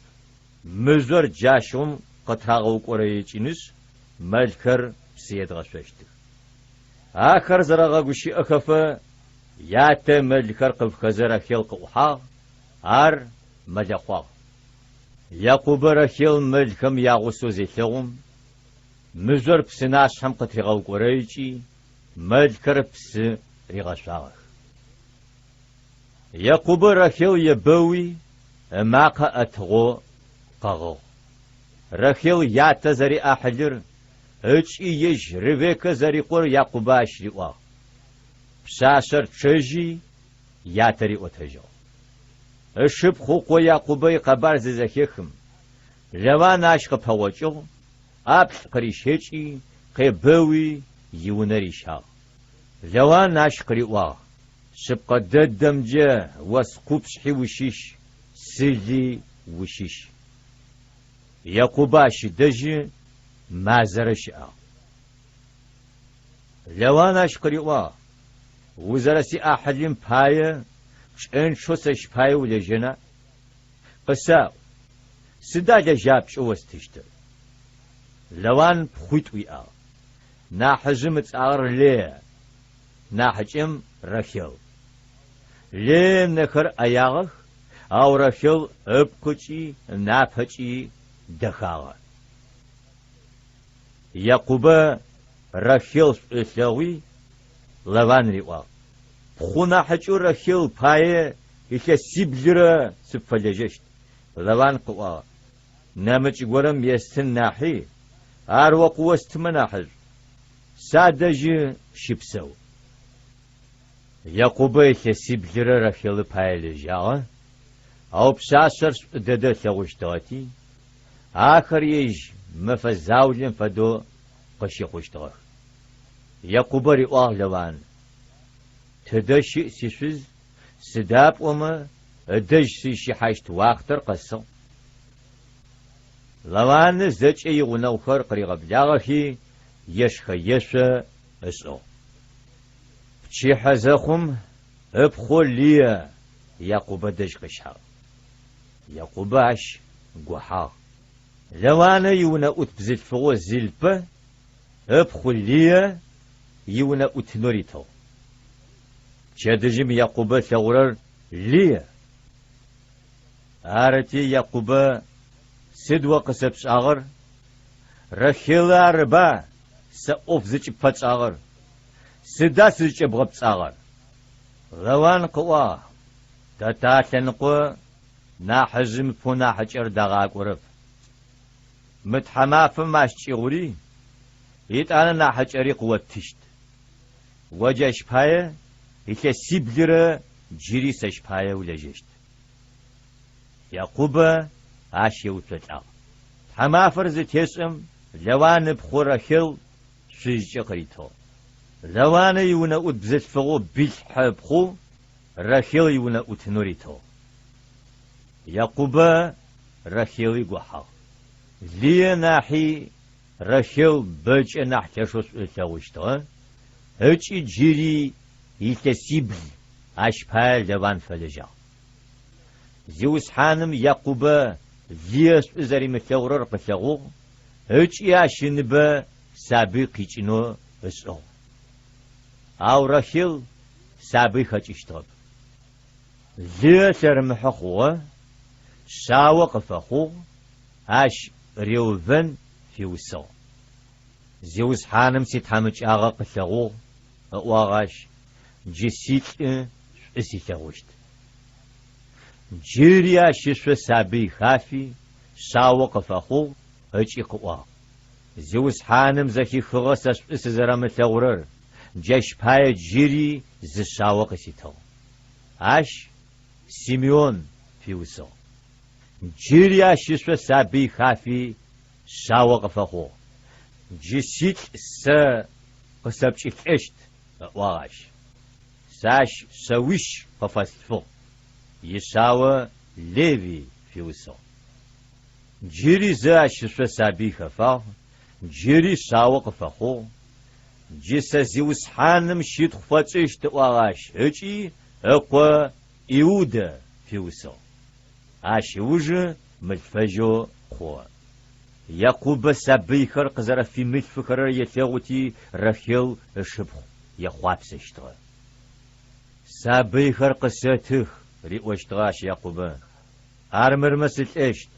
Мыжъор джащыгъум къытырагъэукӏорэикӏынышъ, мэлхэр псы едгъэшъощтых. Ахэр зэрэгъэгущыӏэхэфэ, ятэ мэлхэр къыфхэзэ Рахел къыӏухьагъ, ар мэлэхъуагъ. Якъубэ Рахел мэлхэм ягъусэу зелъэгъум, мыжъор псынашъхьэм къытыригъэукӏорэикӏи, мэлхэр псы ригъэшъуагъэх. Якъубэ Рахел ебэуи, ымакъэ ӏэтыгъэу къэгъыгъ. Рахел ятэ зэриӏахьылыр ыкӏи ежь Ревеккэ зэрикъор Якъубэ ащ риӏуагъ. Пшъашъэр чъэжьи, ятэ риӏотэжьыгъ. Ышыпхъу ыкъо Якъубэ икъэбар зызэхехым, Лаван ащ къыпэгъокӏыгъ, ӏаплӏ къырищэкӏи, къебэуи, иунэ рищагъ. Лаван ащ къыриӏуагъ, Шъыпкъэ дэдэмкӏэ о скъупшъхьи ущыщ, сыли ущыщ. Якъубэ ащ ыдэжьы мазэрэ щыӏагъ. Лаван ащ къыриӏуагъ, Узэрэсиӏахьылым пае пкӏэнчъэу сэщ пае улэжьэна? Къысаӏу, сыда лэжьапкӏэу остыщтыр? Лаван пхъуитӏу иӏагъ. Нахьыжъым ыцӏагъэр Леа, нахьыкӏэм Рахел. Леа ынэхэр ӏэягъэх, ау Рахел ыпкъыкӏи ынапэкӏи дэхагъэ. Якъубэ Рахел шӏу ылъэгъуи, Лаван риӏуагъ, Ппхъу нахьыкӏэу Рахел пае илъэсиблырэ сыпфэлэжьэщт. Лаван къыӏуагъ, Нэмыкӏ горэм естын нахьи, ар о къыостымэ нахьышӏу. Садэжьы щыпсэу. Якъубэ илъэсиблырэ Рахелы пае лэжьагъэ, ау пшъашъэр шӏу дэдэ ылъэгъущтыгъэти, ахэр ежь мэфэ заулэм фэдэу къыщыхъущтыгъэх. Якъубэ риӏуагъ Лаван, Тыдэ щыӏ сишъуз, сыда пӏомэ ыдэжь сызщихьащт уахътэр къэсыгъ. Лаваны зэкӏэ игъунэгъухэр къыригъэблагъэхи, ешхэ-ешъо ышӏыгъ. Пчыхьэ зэхъум, ыпхъоу Лие Якъубэ дэжь къыщагъ. Якъубэ ащ гохьагъ. Лаванэ иунэӏут бзылъфыгъэу Зилпэ ыпхъу Лие иунэӏутынэу ритыгъ. Пчэдыжьым Якъубэ ылъэгъурэр Лые. Арыти, Якъубэ, Сыд о къысэпшӏагъэр? Рахелэ арыба сэ ӏоф зыкӏыпфэтшӏагъэр? Сыда сызкӏэбгъэпцӏагъэр? Лаван къыӏуагъ, Тэ талъэныкъо нахьыжъым ыпэу нахьыкӏэр дагъакӏорэп. Мы тхьамафэм ащ кӏыгъури, етӏанэ нахьыкӏэри къыоттыщт. О джащ пае илъэсиблырэ джыри сэщ пае улэжьэщт. Якъубэ ащ еуцолӏагъ. Тхьамафэр зытешӏэм, Лаван ыпхъу Рахел шъузкӏэ къыритыгъ. Лаванэ иунэӏут бзылъфыгъэу Билхьэ ыпхъу Рахел иунэӏутынэу ритыгъ. Якъубэ Рахели гохьагъ. Лые нахьи Рахел бэкӏэ нахь лъэшэу шӏу ылъэгъущтыгъэ ыкӏи джыри илъэсибл ащ пае Лаван фэлэжьагъ. Зиусхьаным Якъубэ Лые шӏу зэримылъэгъурэр къылъэгъугъ ыкӏи ащ ыныбэ сабый къикӏынэу ышӏыгъ. Ау Рахел сабый хэкӏыщтыгъэп. Лые лъэрымыхьэ хъугъэ, шъао къыфэхъугъ, ащ Реувэн фиусыгъ. Зиусхьаным ситхьамыкӏагъэ къылъэгъугъ, ыӏуагъ ащ, джы силӏы шӏу силъэгъущт. Джыри ащ ышъо сабый хафи, шъао къыфэхъугъ ыкӏи къыӏуагъ, Зиусхьаным зэхихыгъэ сэ шӏу сызэрэмылъэгъурэр, джащ пае джыри зы шъао къыситыгъ. Ащ Симеон фиусыгъ. Джыри ащ ышъо сабый хафи, шъао къыфэхъугъ. Джы силӏ сэ къысэпкӏылӏэщт, ыӏуагъ ащ. Сэ ащ шъэуищ къыфэслъфыгъ, ишъао Левий фиусыгъ. Джыри зэ ащ ышъо сабый хэфагъ, джыри шъао къыфэхъугъ. Джы сэ Зиусхьаным щытхъу фэтшӏыщт, ыӏуагъ ащ ыкӏи ыкъо Иудэ фиусыгъ. Ащ ыужы мылъфэжьэу хъугъэ. Якъубэ сабыйхэр къызэрэфимылъфыхэрэр елъэгъути, Рахел ышыпхъу ехъуапсэщтыгъэ. Сабыйхэр къысэтых, риӏощтыгъэ ащ Якъубэ, армырмэ сылӏэщт.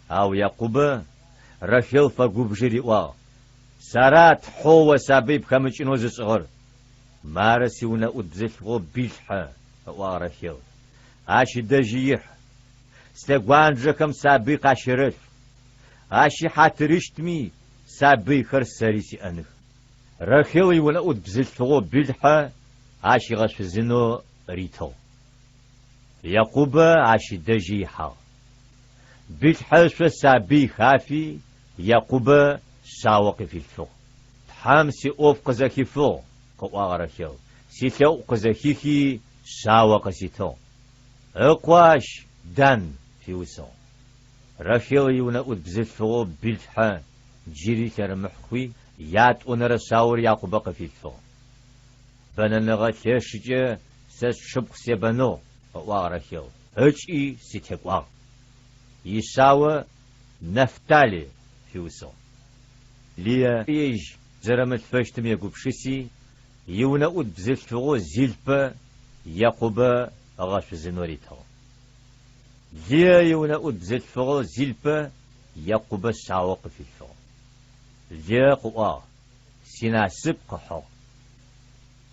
Ау Якъубэ Рахел фэгубжи риӏуагъ, Сэра Тхьэу о сабый пхэмыкӏынэу зышӏыгъэр? Мары сиунэӏут бзылъфыгъэу Билхьэ, ыӏуагъ Рахел, ащ ыдэжьи ихь. Слъэгуанджэхэм сабый къащэрэлъф. Ащ ихьатырыщтми, сабыйхэр сэри сиӏэных. Рахел иунэӏут бзылъфыгъэу Билхьэ ащ ыгъэшъузынэу ритыгъ. Якъубэ ащ ыдэжьи ихьагъ. Билхьэ ышъо сабый хафи, Якъубэ шъао къыфилъфыгъ. Тхьэм сиӏоф къызэхифыгъ, къыӏуагъ Рахел, силъэӏу къызэхихи, шъао къыситыгъ. Ыкъо ащ Дан фиусыгъ. Рахел иунэӏут бзылъфыгъэу Билхьэ джыри лъэрымыхь хъуи, ятӏонэрэ шъаор Якъубэ къыфилъфыгъ. Бэнэныгъэ лъэшыкӏэ сэ сшыпхъу себэныгъ, ыӏуагъ Рахел, ыкӏи сытекӏуагъ. Ишъао Нафтали фиусыгъ. Лые ежь зэрэмылъфэщтым егупшыси, иунэӏут бзылъфыгъэу Зилпэ Якъубэ ыгъэшъузынэу ритыгъ. Лые иунэӏут бзылъфыгъэу Зилпэ Якъубэ шъао къыфилъфыгъ. Лые къыӏуагъ, Синасып къыхьыгъ.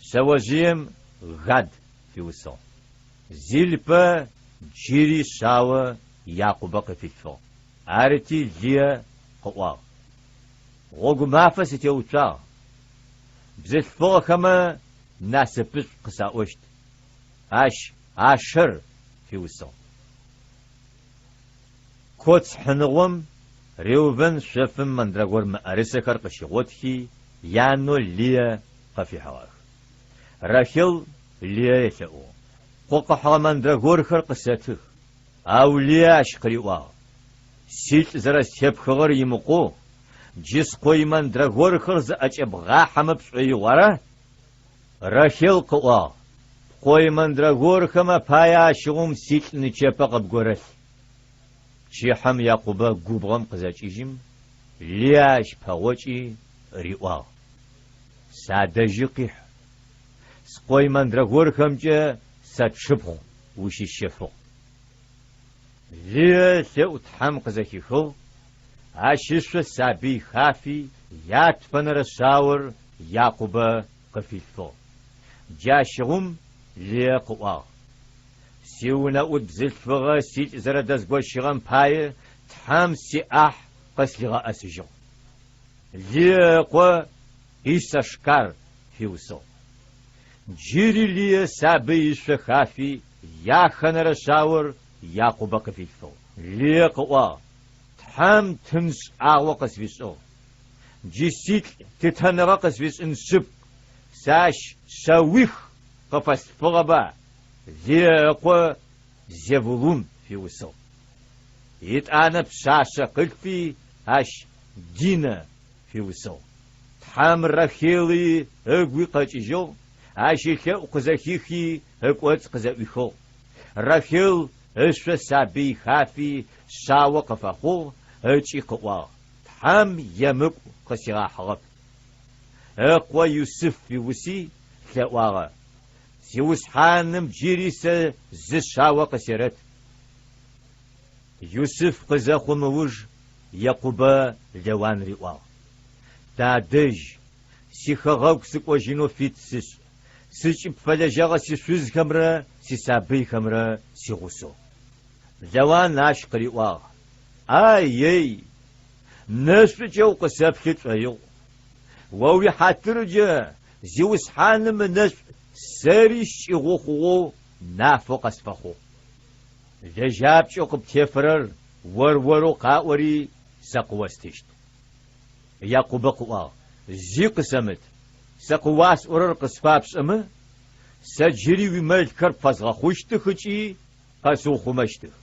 Шъэожъыем Гад фиусыгъ. Зилпэ джыри шъао Якъубэ къыфилъфыгъ. Арыти Лые къыӏуагъ, Гъогу мафэ сытеуцуагъ, бзылъфыгъэхэмэ насыпышӏу къысаӏощт. Ащ Ашэр фиусыгъ. Коц хьыныгъом Реувэн шъофым мандрагор мыӏэрысэхэр къыщигъотхи, янэу Лые къыфихьыгъэх. Рахел Лые елъэӏугъ, Пкъо къыхьыгъэ мандрагорхэр къысэтых. Ау Лые ащ къыриӏуагъ, Силӏ зэрэстепхыгъэр имыкъоу, джы скъо имандрагорхэр зыӏэкӏэбгъахьэмэ пшӏоигъу, ара? Рахел къыӏуагъ, Пкъо имандрагорхэм апае ащыгъум силӏ нычэпэ къыбгорэлъ. Пчыхьэм Якъубэ губгъом къызэкӏыжьым, Лые ащ пэгъокӏи, риӏуагъ. Садэжьы къихь, скъо имандрагорхэмкӏэ сэ тшыпхъу ущысщэфыгъ. Лые ылъэӏу Тхьэм къызэхихыгъ, ащ ышъо сабый хафи, ятфэнэрэ шъаор Якъубэ къыфилъфыгъ. Джащыгъум Лые къыӏуагъ, Сиунэӏут бзылъфыгъэ силӏ зэрэдэзгощыгъэм пае Тхьэм сиӏахь къыслъигъэӏэсыжьыгъ. Лые ыкъо Иссашкар фиусыгъ. Джыри Лые сабый ышъо хафи, яхэнэрэ шъаор Якъубэ къыфилъфыгъ. Лые къыӏуагъ, Тхьэм тын шӏагъо къысфишӏыгъ. Джы силӏ лъытэныгъэ къысфишӏын шъыпкъ, сэ ащ шъэуих къыфэслъфыгъэба, Лые ыкъо Зевулун фиусыгъ. Етӏанэ пшъашъэ къылъфи, ащ Динэ фиусыгъ. Тхьэм Рахели ыгуи къэкӏыжьыгъ, ащ ылъэӏу къызэхихи, ыкӏоцӏ къызэӏуихыгъ. Рахел ышъо сабый хафи, шъао къыфэхъугъ ыкӏи къыӏуагъ, Тхьэм емыкӏу къысигъахьыгъэп. Ыкъо Юсыф фиуси, лъэӏуагъэ, Зиусхьаным джыри сэ зы шъао къысерэт. Юсыф къызэхъум ыуж Екъубэ Лэуан риӏуагъ, Тадэжь, сихэгъэгу сыкӏожьынэу фит сышӏ, сыкӏыб фэлэжьэгъэ сишъузхэмрэ сисабыйхэмрэ сигъусэу. Лэуан ащ къыриӏуагъ, Ай-ей, нэшӏукӏэ укъысэплъы пшӏоигъу. О уихьатыркӏэ Зиусхьаным ынэшӏу сэри скӏыгъу хъугъэу нафэу къэсфэхъугъ. Лэжьапкӏэу къыптефэрэр ор-орэу къаӏори, сэ къыостыщт. Якъубэ къыӏуагъ, Зи къысэмыт, сэ къыуасӏорэр къысфапшӏэмэ, сэ джыри уимэлхэр пфэзгъэхъущтых ыкӏи къэсыухъумэщтых.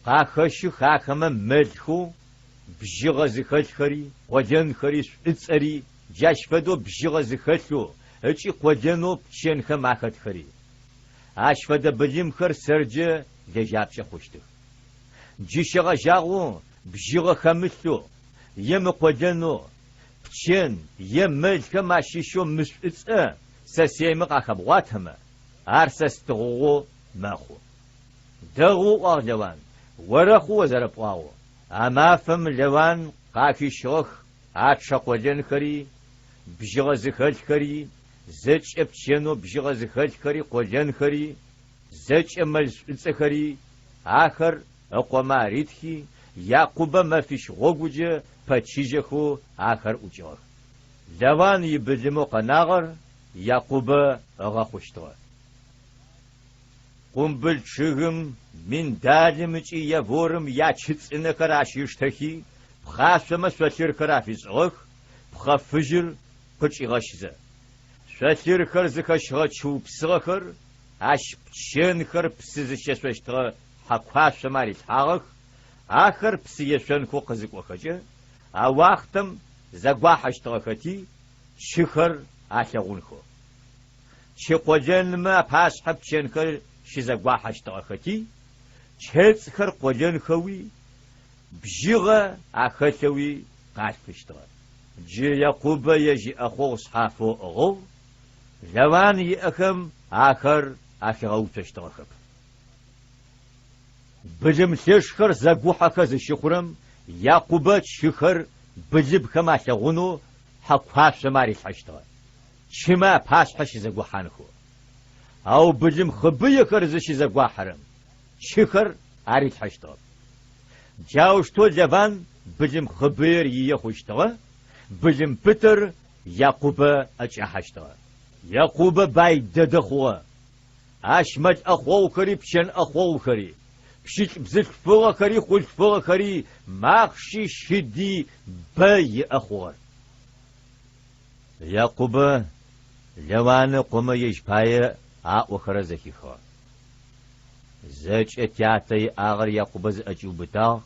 Къахэщых ахэмэ мэлхэу бжьыгъэ зыхэлъхэри, къолэнхэри, шӏуцӏэри, джащ фэдэу бжьыгъэ зыхэлъэу ыкӏи къолэнэу пчэнхэм ахэтхэри. Ащ фэдэ былымхэр сэрджэ лэжьапкӏэ хъущтых. Джы щегъэжьагъэу бжьыгъэ хэмылъэу е мыкъолэнэу, пчэн е мэлхэм ащыщэу мышӏуцӏэ сэсыемэ къахэбгъуатэмэ, ар сэ стыгъугъэу мэхъу. Дэгъу, ыӏуагъ Лэуан, орэхъу о зэрэпӏуагъэу. А мафэм Лэуан къахищыгъэх ачъэ къолэнхэри, бжьыгъэ зыхэлъхэри, зэкӏэ пчэнэу бжьыгъэ зыхэлъхэри къолэнхэри, зэкӏэ мэл шӏуцӏэхэри, ахэр ыкъомэ аритхи, Якъубэ мэфищ гъогуджэ пэчыжьэхэу ахэр ӏукӏыгъэх. Лэуан ибылымэу къэнагъэр Якъубэ ыгъэхъущтыгъэ. Къумбыл чъыгым, миндалым ыкӏи яворым ячы цӏынэхэр ащ ыштэхи, пхъашъомэ шъолъырхэр афишӏыгъэх, пхъэ фыжьыр къычӏигъэщызэ. Шъолъырхэр зыхэщыгъэ чы упсыгъэхэр ащ пчэнхэр псы зыщешъощтыгъэ хьакуашъомэ арилъхьагъэх, ахэр псы ешъонхэу къызыкӏохэкӏэ, а уахътэм зэгуахьэщтыгъэхэти, чыхэр алъэгъунхэу. Чы къолэнмэ апашъхьэ пчэнхэр щызэгуахьэщтыгъэхэти, чэцӏхэр къолэнхэуи, бжьыгъэ ахэлъэуи къалъфыщтыгъэ. Джы Якъубэ ежь иӏэхъогъу шъхьафэу ыӏыгъыгъ, Лаван иӏэхэм ахэр ахигъэуцощтыгъэхэп. Былым лъэшхэр зэгухьэхэ зыщыхъурэм Якъубэ чыхэр былымхэм алъэгъунэу хьакуашъомэ арилъхьэщтыгъэ. Чымэ апашъхьэ щызэгохьанхэу. Ау былым хъыбыехэр зыщызэгуахьэрэм чыхэр арилъхьэщтыгъэп. Джаущтэу Лаван былым хъыбыер ие хъущтыгъэ, былым пытэр Якъубэ ӏэкӏахьэщтыгъэ. Якъубэ бай дэдэ хъугъэ. Ащ мэл ӏэхъогъухэри пчэн ӏэхъогъухэри, пщылӏ бзылъфыгъэхэри хъулъфыгъэхэри, махъши щыди бэ иӏэ хъугъэр. Якъубэ Лаван ыкъомэ ежь пае аӏохэрэр зэхихыгъэ. Зэкӏэ тятэ иӏагъэр Якъубэ зыӏэкӏиубытагъ,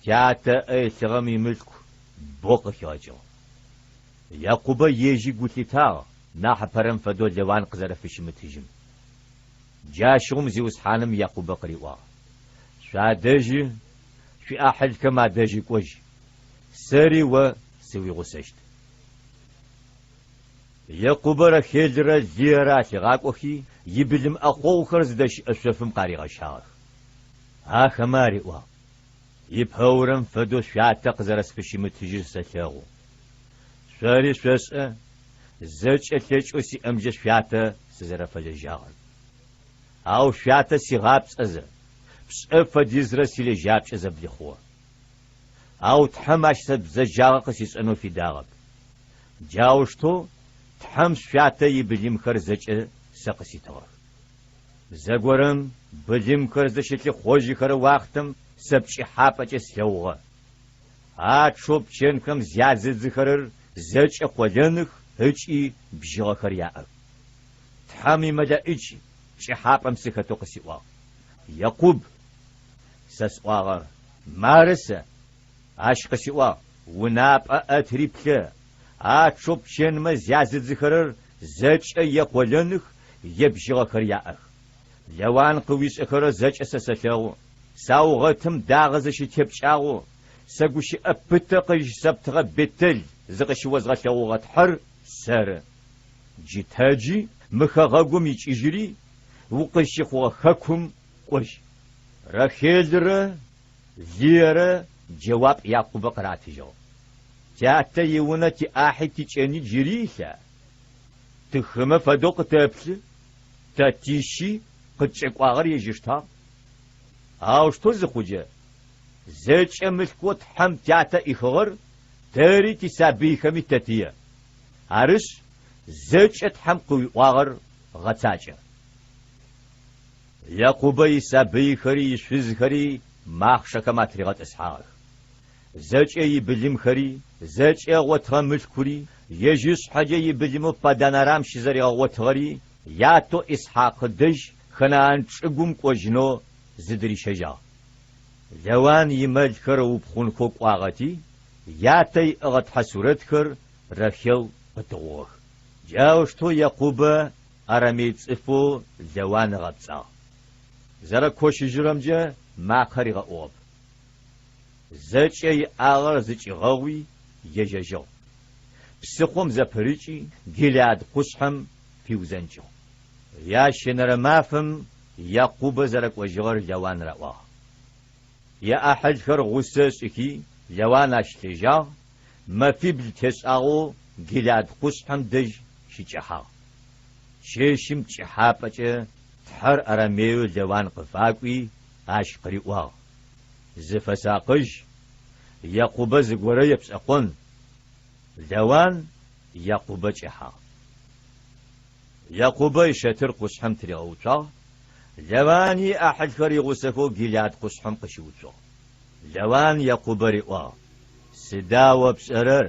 тятэ ыӏэ илъыгъэм имылъку бэу къыхигъэкӏыгъ. Якъубэ ежьи гу лъитагъ нахьыпэрэм фэдэу Лаван къызэрэфыщымытыжьым. Джащыгъум Зиусхьаным Якъубэ къыриӏуагъ, Шъуадэжьы, шъуиӏахьылхэм адэжьы кӏожь, сэри о сыуигъусэщт. Екъубэ Рахелрэ Лыерэ алъигъакӏохи, ибылым ӏэхъогъухэр зыдэщыӏэ шъофым къаригъэщагъэх. Ахэмэ ариӏуагъ, Ипэурэм фэдэу шъуятэ къызэрэсфыщымытыжьыр сэлъэгъу. Шъори шъошӏэ, зэкӏэ лъэкӏэу сиӏэмкӏэ шъуятэ сызэрэфэлэжьагъэр. Ау шъуятэ сигъапцӏэзэ, пшӏэ фэдизрэ силэжьапкӏэ зэблихъугъэ. Ау Тхьэм ащ сэ бзэджагъэ къысишӏэнэу фидагъэп. Джаущтэу Тхьэм шъуятэ ибылымхэр зэкӏэ сэ къыситыгъэх. Зэгорэм былымхэр зыщылъыхъожьыхэрэ уахътэм сэ пкӏыхьапӏэкӏэ слъэгъугъэ. Ачъэу пчэнхэм зязыдзыхэрэр зэкӏэ къолэных ыкӏи бжьыгъэхэр яӏэх. Тхьэм имэлэӏич пкӏыхьапӏэм сыхэтэу къысиӏуагъ, Екъуб! Сэ сӏуагъэ, Мары сэ! Ащ къысиӏуагъ, Унапӏэ ӏэтри плъэ, ачъэу пчэнмэ зязыдзыхэрэр зэкӏэ е къолэных, е бжьыгъэхэр яӏэх. Лаван къыуишӏэхэрэр зэкӏэ сэ сэлъэгъу. Саугъэтым дагъэ зыщытепкӏагъэу, сэ гущыӏэ пытэ къызщысэптыгъэ Бэтэл зыкъыщыозгъэлъэгъугъэ Тхьэр сэры. Джы тэджи, мы хэгъэгум икӏыжьыри, укъызщыхъугъэ хэкум кӏожь. Рахелрэ Лыерэ джэуап Якъубэ къыратыжьыгъ, Тятэ иунэ тиӏахьи тикӏэни джыри илъа? Тыхымэ фэдэу къытэплъы, тэ тищи къыткӏэкӏуагъэр ежь ыштагъ. Аущтэу зыхъуджэ, зэкӏэ мылъкоу Тхьэм тятэ ӏихыгъэр тэри тисабыйхэми тэтые. Арышъ, зэкӏэ Тхьэм къыуиӏуагъэр гъэцакӏэ. Якъубэ исабыйхэри ишъузхэри махъшэхэм атригъэтӏысхьагъэх. Зэкӏэ ибылымхэри, зэкӏэ ыгъотыгъэ мылъкури, ежь ышъхьэкӏэ ибылымэу Паддан-Арам щызэригъэгъотыгъэри ятэу Исхьакъ ыдэжь Ханаан чӏыгум кӏожьынэу зыдырищэжьагъ. Лаван имэлхэр ыупхъунхэу кӏуагъэти, ятэ иӏэгъэ тхьэ сурэтхэр Рахел къытыгъугъэх. Джаущтэу Якъубэ арамей цӏыфэу Лаван ыгъэпцӏагъ. Зэрэкощыжьырэмкӏэ макъэ ригъэӏугъэп. Зэкӏэ иӏагъэр зыкӏигъэгъуи ежьэжьыгъ. Псыхъом зэпырыкӏи, Гилеад къушъхьэм фиузэнкӏыгъ. Ящэнэрэ мафэм Якъубэ зэрэкӏожьыгъэр Лаван раӏуагъ. Иӏахьылхэр гъусэ ышӏыхи, Лаван ащ лъежьагъ, мэфибл тешӏагъэу Гилеад къушъхьэм дэжь щыкӏэхьагъ. Чэщым пкӏыхьапӏэкӏэ Тхьэр арамееу Лаван къыфакӏуи, ащ къыриӏуагъ, Зыфэсакъыжь, Якъубэ зыгорэ епшӏэкъон. Лаван Якъубэ кӏэхьагъ. Якъубэ ищэтыр къушъхьэм тыригъэуцуагъ, Лавани иӏахьылхэр игъусэхэу Гилеад къушъхьэм къыщыуцугъ. Лаван Якъубэ риӏуагъ, Сыда о пшӏэрэр?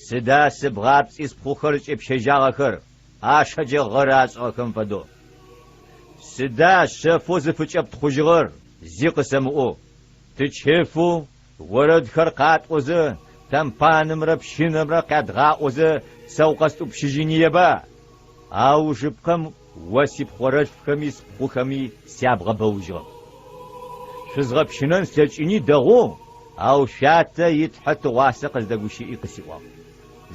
Сыда сыбгъапцӏи спхъухэр зыкӏепщэжьагъэхэр, ӏашэкӏэ гъэры ашӏыгъэхэм фэдэу? Сыда шъэфэу зыфыкӏэптхъужьыгъэр зи къысэмыӏоу? Тычэфэу орэдхэр къатӏозэ, тэмпанымрэ пщынэмрэ къядгъаӏозэ сэ укъэстӏупщыжьыныеба? Аужыпкъэм о сипхъорэлъфхэми спхъухэми сябгъэбэужьыгъэп. Шъузгъэпщынэн слъэкӏыни дэгъоу, ау шъуятэ и Тхьэ тыгъуасэ къыздэгущыӏи къысиӏуагъ,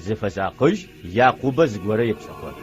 Зыфэсакъыжь, Якъубэ зыгорэ епшӏэкъон.